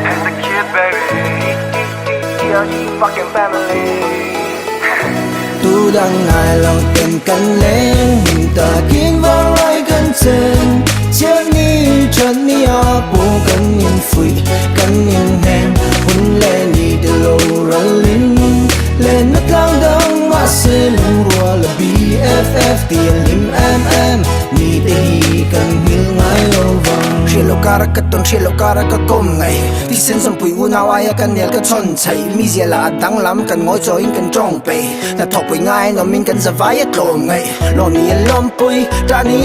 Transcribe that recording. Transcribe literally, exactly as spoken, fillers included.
As a kid, baby, T L G fucking family. Tu dang ngai lo ten kan leng, hmun takin vanglai kan chen. Chiang ni chan ni a po kan infui, kan inheng, hun le ni de lo ralin. Len na tlang dang ma se lung rua la B F F ti lim M M. Ni te hi kan hmil ngai lo vang. Hriet lo kara ka ton, hriet lo kara ka kawm ngai. Ti sen son pui unau aia kan nel ka chon chai. Mizia la danglam kan ngoi chaw in kan ṭawng pei. Na thawk pui ngai nawmin kan zavai a tlawm ngai. Lawm ni a lawm pui, ta ni